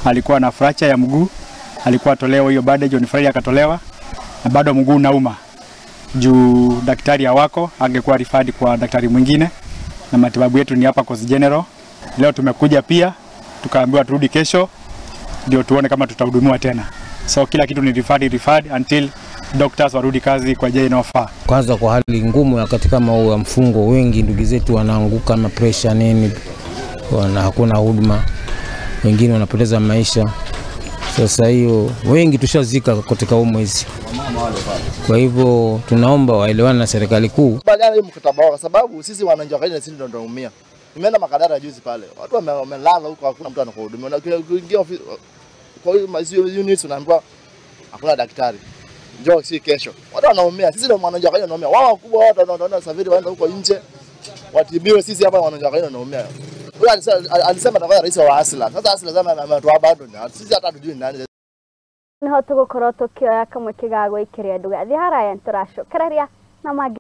Alikuwa na fracture ya mguu, alikuwa atolewa hiyo bandage on Friday akatolewa, na bado mguu unauma. Juu daktari hawako, angekuwa referred kwa daktari mwingine, na matibabu yetu ni hapa Coast General. Leo tumekuja pia tukaambiwa turudi kesho ndio tuone kama tutahudumiwa tena. So kila kitu ni referred until doctors warudi kazi kwa njia inayofaa. Kwanza kwa hali ngumu wakati kama huu ya mfungo, wengi ndugu zetu wanaanguka na pressure nini, wana hakuna huduma, wengine wanapoteza maisha. Sasa hiyo wengi tushazika katika huu mwezi. Kwa hivyo tunaomba waelewane na serikali kuu. Badala hiyo mkataba wao, kwa sababu sisi wananchi wa kawaida sisi ndio tunaumia. Nimeenda Makadara juzi pale, watu wamelala huko, hakuna mtu anakuhudumia. Na ukiingia ofisi kwa hiyo units unaambiwa hakuna daktari, njoo si kesho. Watu wanaumia, sisi ndio wananchi wa kawaida tunaumia. Wao wakubwa watu wanaenda safari waenda huko nje watibiwe, sisi hapa wananchi wa kawaida tunaumia. Huyo alisema atakuwa rais wa Asla. Sasa Asla zama ametoa bado, sisi hata hatujui nani. Niho tugukorwo tukioya kamwe kiga gwikiria ndugathie haraya nturacokereria na mangĩ.